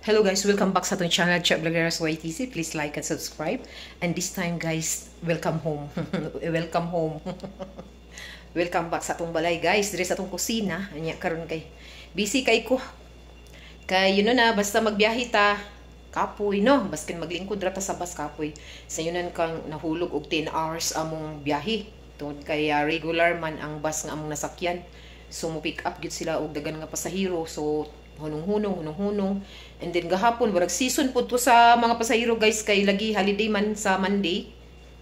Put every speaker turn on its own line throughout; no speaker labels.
Hello guys, welcome back sa atong channel, Chat Vloggers YTC. Please like and subscribe. And this time guys, welcome home. Welcome home. Welcome back sa atong balay, guys. Dire sa atong kusina. Anya karon kay busy kay ko. Kay yun na, basta magbiyahe ta kapoy, no. Baskin maglingkod ra ta sa bus, kapoy. Sayunan kang nahulog og 10 hours among biyahe. Tungod kay regular man ang bus nga among nasakyan. So mo pick up gyud sila og daghan nga pasahero. So hunong-hunong, hunong-hunong. And then gahapon, murag season pud to sa mga pasahero, guys, kay lagi holiday man sa Monday.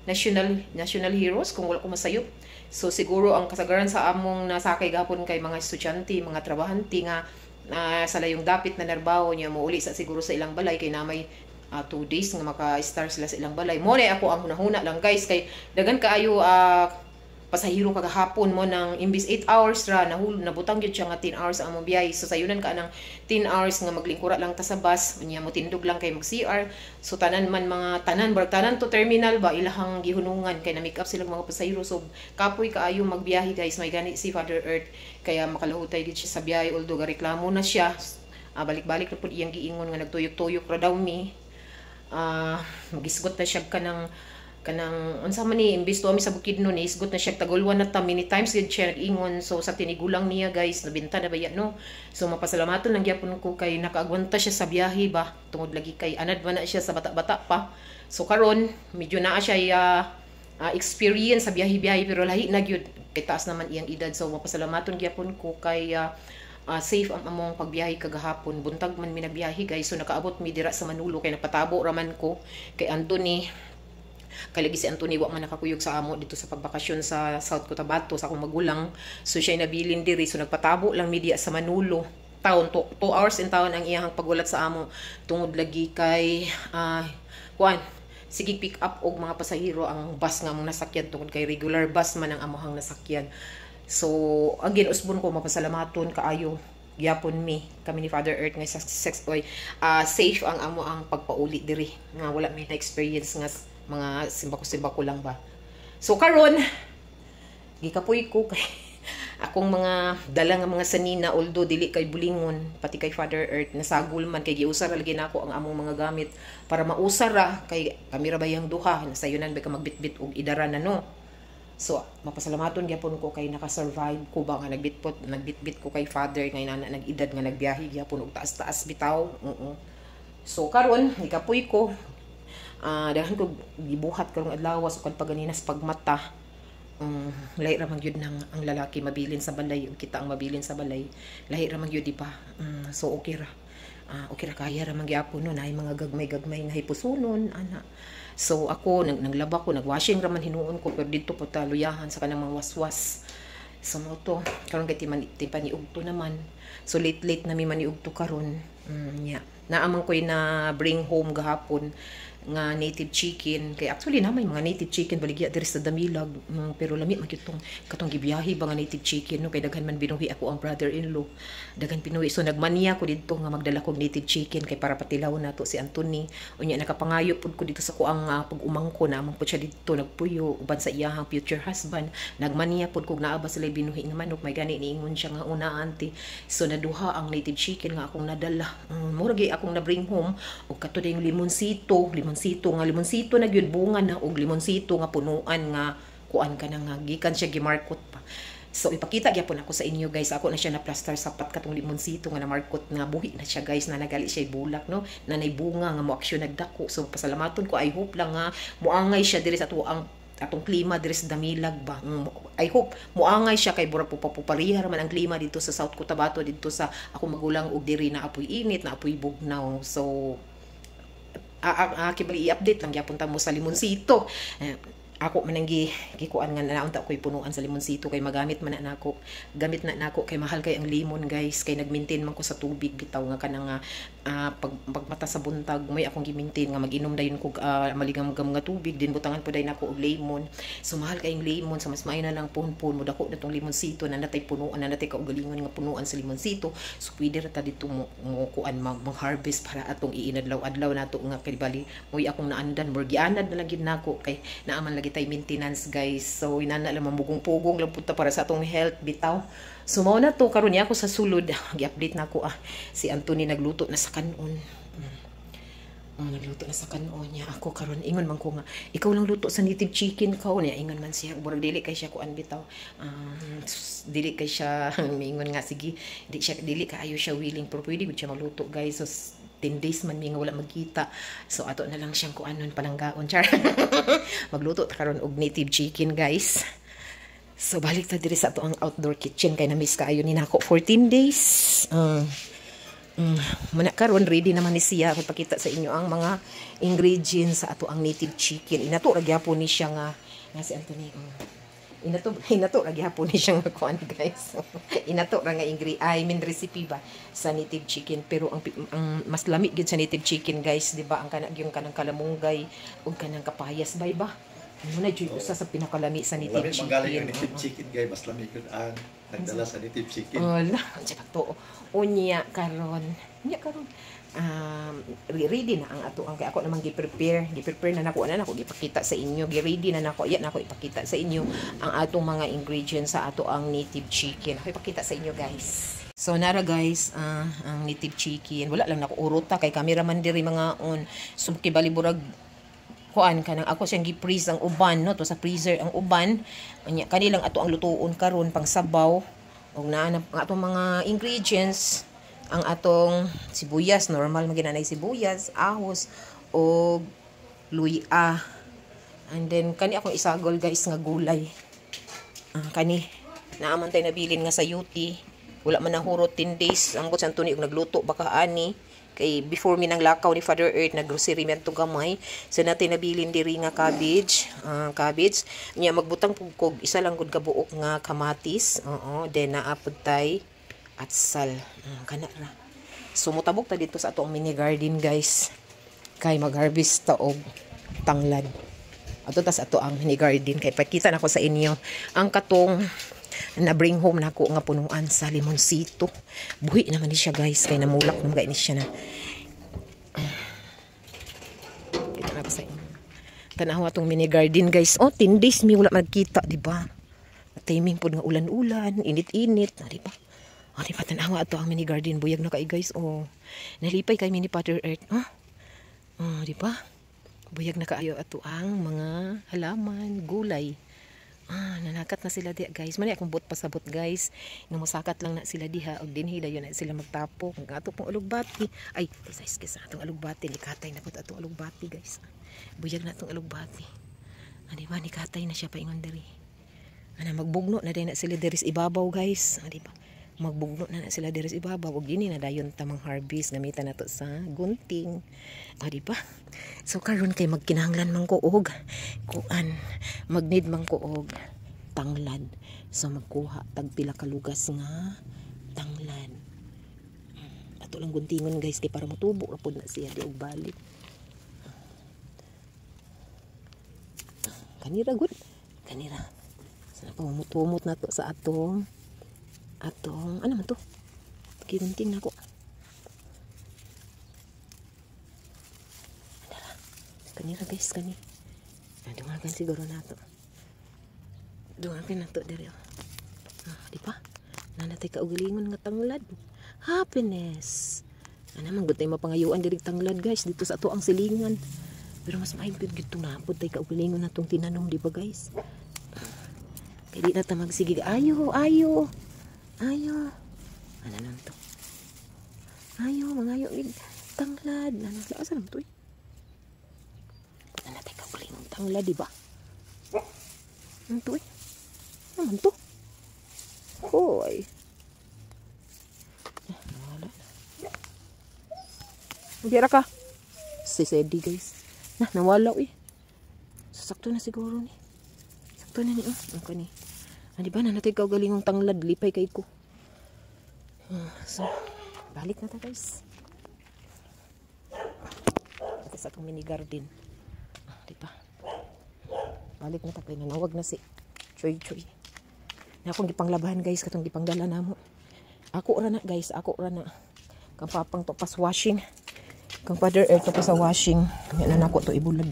National National Heroes, kung wala ko masayop. So siguro ang kasagaran sa among nasakay gahapon kay mga estudyante, mga trabahante nga sa layong dapit na narbaho niya, mouli sa siguro sa ilang balay kay na may 2 days nga maka-star sila sa ilang balay. Mo ako ang hunahuna lang, guys, kay daghan kaayo pasahero kagahapon mo nang imbis 8 hours ra nahul nabutang gyud siya nga 10 hours ang among biyahe. So sayunan ka nang 10 hours nga maglingkura lang ta sa bus, unya mo tindog lang kay mag CR. So tanan man, mga tanan, barag tanan to terminal ba, ilahang gihunungan kay na make up silang mga pasahero. So kapoy kaayo magbiyahe, guys. May gani si Father Earth kaya makalahutay gid siya sa biyahe, although gareklamo na siya. Balik-balik na pud iyang giingon nga nagtuyok-tuyok ra daw mi. Magisgot na siya kanang unsa man ni, imbis tuwa mi sa Bukidnon ni isgot na siya tagulwan na ta. Many times gid siya nag-ingon. So sa tinigulang niya, guys, nabinta na baya, no? So mapasalamaton lang gyapon ko kay nakaagwanta siya sa biyahe ba, tungod lagi kay anad man na siya sa bata-bata pa. So karon medyo naa siya experience sa biyahe-biyahe, pero lahi na gyud kay taas naman iyang edad. So mapasalamaton gyapon ko kay safe ang among pagbiyahe kagahapon. Buntag man mi nagbiyahe, guys. So nakaabot mi dira sa Manulo kay napatabo raman ko kay Anthony, kay lagi si Anthony wa man nakakuyog sa amo dito sa pagbakasyon sa South Cotabato sa akong magulang. So siya nabilin diri, so nagpatabo lang mi diya sa Manulo town. 2 hours in town ang iyang pagulat sa amo tungod lagi kay kuan, sige pick up og mga pasahero ang bus nga among nasakyan, tungod kay regular bus man ang amohang nasakyan. So again, usbon ko, mapasalamaton kaayo gyapon mi, kami ni Father Earth, nga sex oy safe ang amo ang pagpauli diri nga wala mi na experience nga mga simbako-simbako lang ba. So karon gikapoy ko kay akong mga dala nga mga sanina, although dili kay bulingon, pati kay Father Earth nasagol man kay giusar ra lagi nako ang among mga gamit para mausar ra kay kami ra bayang duha, nasayunan ba ka magbitbit og idara na, no? So mapasalamaton gyapon ko kay naka-survive ko ba nga nagbitbit nagbitbit ko kay Father nga inana nag-edad nga nagbiyahe gyapon og taas-taas bitaw, oo. So karon gikapoy ko, daghan ko gibuhat karong adlaw, sukad pa ganinas pagmata. Lahi ra man gyud nang ang lalaki mabilin sa balay ug kita ang mabilin sa balay, lahi ra man gyud, di ba? So okay ra, okay ra, kaya ra man gyapon, no? Naay mga gagmay-gagmay nga hipusunon ana. So ako naglaba ko, nagwashing ra man hinuon ko, pero didto po ta luyahan sa kanang mga waswas. So mo to karon kay timan tipaniugto naman, so late late na mi maniugto karon. Yeah. Naaman ko'y na bring home gahapon nga native chicken, kay actually na may mga native chicken baligya diri sa Damilag, pero lami man gyud tong katong gibiyahe ba nga native chicken, no? Kay daghan man binuhi ako ang brother-in-law, daghan pinuhi. So nagmaniya ko didto nga magdala kog native chicken kay para patilaw nato si Anthony. Unya nakapangayo pud ko dito sa kuang pag-umangko na among pud siya didto nagpuyo uban sa iyahang future husband. Nagmaniya pud kog naa ba sila binuhi nga manok. May gani niingon siya nga una, auntie. So naduha ang native chicken nga akong nadala. Mura gyud akong na bring home og kato ding limonsito, limonsito nga limonsito na gyud, bunga na og limonsito nga punuan nga kuan ka na nga gikan siya gimarkot pa. So ipakita gyapon ako sa inyo, guys. Ako na siya na plaster sa pat katong limonsito nga namarkot nga buhi na siya, guys, na nagali siya bulak, no, na nay bunga nga mo aksyon nagdako. So pasalamaton ko. I hope lang nga muangay siya diri sa atuang atong klima diri sa Damilag ba. I hope muangay siya kay murag pupariha man ang klima dito sa South Cotabato, dito sa akong magulang ug diri, na apoy init, na apoy bugnaw. So kibali i-update lang gyapon ta mo sa limonsito. Eh, ako man ang gikuan nga naunta ko'y punuan sa limonsito kay magamit man na nako, gamit na nako kay mahal kay ang limon, guys, kay nagmaintain man ko sa tubig bitaw nga kanang pag pagmata sa buntag may akong gi-maintain nga mag-inom dayon kog maligam-gam nga tubig din, butangan po dayon nako og lemon. So mahal kay ang lemon, so mas maayo na lang punpun mo dako na tong limonsito na natay punuan, na natay kaugalingon nga punuan sa limonsito. So pwede ra ta dito mo kuan mag harvest para atong iinadlaw-adlaw nato nga kay bali moy akong naandan more gianad na lang gid nako kay naaman lagi tay maintenance, guys. So inana lang, mamugong-pugong lang punta para sa atong health bitaw. So mao na to karon niya ako sa sulod. Gi-update na ako. Si Anthony nagluto na sa kanon. Oh, nagluto na sa kanon niya. Ako karon ingon man ko nga, "Ikaw lang luto sa native chicken ko." Niya ingon man siya, murag dili kay siya kuan bitaw. Dili kay siya miingon nga sige, di siya, dili kaayo siya willing, pero pwede gud siya magluto, guys. So 10 days man mi nga wala magkita. So ato na lang siyang kuanon, palanggaon, char. Magluto ta karon og native chicken, guys. So balik ta diri sa ato ang outdoor kitchen kay na-miss kaayo ni nako 14 days. Muna karon ready naman ni siya. Ako pakita sa inyo ang mga ingredients sa ato ang native chicken. Inato ra gyapon ni siya nga nga si Anthony. Inato inato ra gyapon ni siya nga kuan, guys. Inato ra nga ingre, I mean, recipe ba sa native chicken, pero ang mas lami gyud sa native chicken, guys, di ba? Ang kana yung kanang kalamunggay ug kanang kapayas bay ba? Muna jud usa sa pinakalami sa native
Lami
chicken.
Manggaling ang native chicken, guys. Mas lami yun ang nagdala sa native chicken.
Wala, unsa pagtuo. Unya karon. Unya karon. Ready na ang ato ang kay ako namang gi-prepare. Gi-prepare na nako na nako gipakita sa inyo. Gi-ready na nako. Ya nako ipakita sa inyo ang atong mga ingredients sa ato ang native chicken. Ako ipakita sa inyo, guys. So nara, guys, ang native chicken. Wala lang nako urota kay cameraman diri mga on. So kibali burag kuan kanang ako siyang gi-freeze ang uban, no, to sa freezer ang uban. Unya kanilang ato ang lutuon karon pang sabaw ug naa na ang atong mga ingredients, ang atong sibuyas, normal man ginanay sibuyas, ahos og luya. And then kani akong isagol, guys, nga gulay. Kani naa man tay nabilin nga sayuti, wala man nahurot 10 days. Ambot sa Anthony og nagluto baka ani kay before mi nang lakaw ni Father Earth, naggrocery mi adto gamay. So natin nabilin diri nga cabbage, cabbage nya magbutang pug kog isa lang gud ka buok nga kamatis. Oo, then naa pud tay atsal. Kana ra. So mutabok ta dito sa atong mini garden, guys, kay mag-harvest ta og tanglad. Ato tas ato ang mini garden kay pakita nako sa inyo ang katong na bring home nako nga punuan sa limonsito. Buhi naman ni siya, guys, kay namulak naman kay ni siya na. Kita na ko sa inyo. Tanawa atong mini garden, guys. Oh, 10 days mi wala magkita, di ba? Timing pod nga ulan-ulan, init-init, ah, di ba? Oh, di ba, tanawa ato ang mini garden, buyag na kay, guys. Oh, nalipay kay mini Father Earth. Oh. Oh, di ba? Buyag na kaayo ato ang mga halaman, gulay. Ah, nanakat na sila diha, guys. Mani akong buot pasabot, guys. Nga mosakat lang na sila diha og dinhi dayon na sila magtapok. Ang ato pong alugbati. Ay, size guys, atong alugbati nikatay na pud atong alugbati, guys. Buyag na atong alugbati. Ah, di ba, nikatay na siya paingon diri. Ana magbugno na din na sila diri sa ibabaw, guys. Ah, di ba? Magbugno na na sila diri sa ibabaw ug dini na dayon tamang harvest, gamitan nato sa gunting. Ah, di ba? So karon kay magkinahanglan man ko og kuan, mag-need man ko og tanglad. So magkuha tag pila ka lugas nga tanglad. Ato lang guntingon, guys, kay para motubo ra pud na siya di og balik. Kanira gud. Kanira. Sana pa mutumot na to sa atong atong ano man to? Ginunting nako. Kanira, guys, kani. Dungagan siguro nato. Dungagan nato diri. Oh. Ah, di ba? Nanatay kaugalingon nga tanglad. Happiness. Ana man gud tay mapangayuan diri tanglad, guys, dito sa ato ang silingan. Pero mas maayo gud gid napod tay kaugalingon natong tinanom, di ba, guys? Kay di na ta magsigig ayo, ayo. Ayo. Ano lang to? Ayo, mangayo mig tanglad. Ano asa naman to eh? Nanatay kaugalingon tanglad, di ba? Ano to eh? Ano man to? Hoy. Ah, nawala na. Bira ka. Si Sedi, guys. Na, nawala eh. Sakto na siguro ni. Sakto na ni. Oh, okay ni. Ah, di ba? Nanatay kaugalingong tanglad. Lipay kay ko. So, balik na ta, guys. Ito sa atong mini garden. Ah, di ba? Balik na ta kay nanawag na si Choy Choy. Na akong gipanglabahan, guys, katong gipangdala namo. Ako ra na, guys, ako ra na. Kang papang to pas washing. Kang Father Earth to pa sa washing. Yan na nako to ibulad.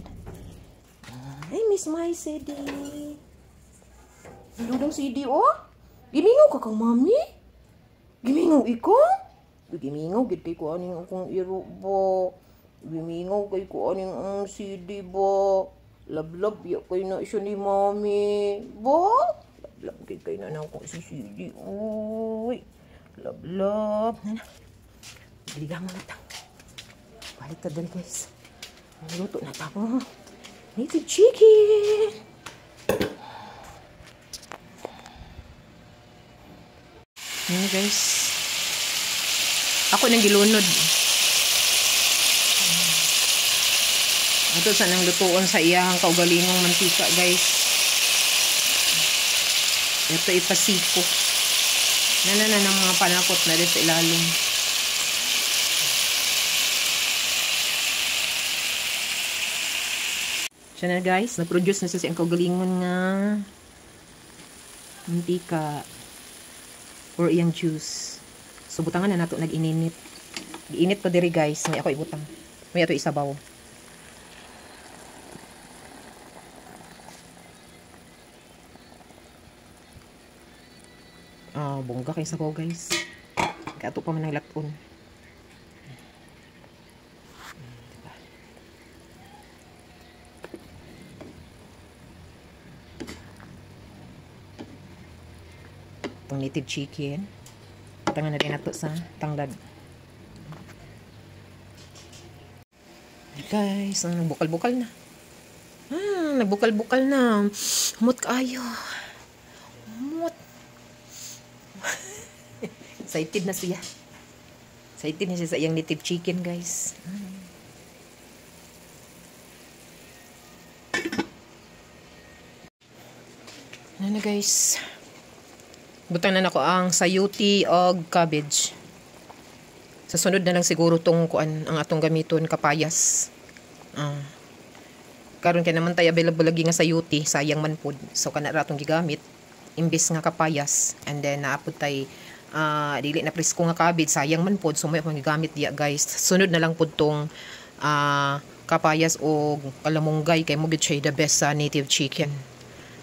Ay, miss my CD. Dudong CD, oh. Gimingaw ka kang mami? Gimingaw ikaw? Gimingaw gid kay ko aning akong iro ba. Gimingaw kay ko aning ang CD ba. Lablab ya kay na siya ni mami. Ba? Lablab kay kay na na akong si CD. Uy. Lablab. Na na. Diligan mo na ta. Balik ta dali guys. Luto na ta ko. Native chicken. Ayan guys. Ako nang gilunod. Ato sa nang lutuon sa iyang kaugalingong mantika guys. Ito ipasiko. Na na ng mga panakot na rin sa ilalim. Siya na guys, nag-produce na siya sa iyang kaugalingon nga mantika or iyang juice. So butangan na nato nag-ininit. Giinit ko diri guys, may ako ibutang. May ato isabaw. Ah, bongga kay sabaw guys. Kato pa man ang laton. Diba? Itong native chicken. Tangan na rin nato sa tanglad. Guys, nagbukal-bukal na. Nagbukal-bukal na. Humot kaayo. Humot. Excited na siya. Excited na siya sa iyang native chicken, guys. Ano na, guys? Butang na nako ang sayuti og cabbage. Sa sunod na lang siguro tong kuan ang atong gamiton, kapayas. Karon kay naman tay available lagi nga sayuti, sayang man pud. So kana ra atong gigamit imbes nga kapayas, and then naapod tay dili na presko nga cabbage, sayang man pud, so may akong gigamit diya guys. Sunod na lang pud tong kapayas og kalamunggay kay mo gyud siya the best sa native chicken.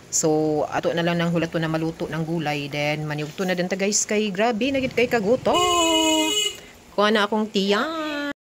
So ato na lang nang hulato na maluto ng gulay, then maniugto na din ta guys kay grabe na gid kay kagutom. Kuha na akong tiyan.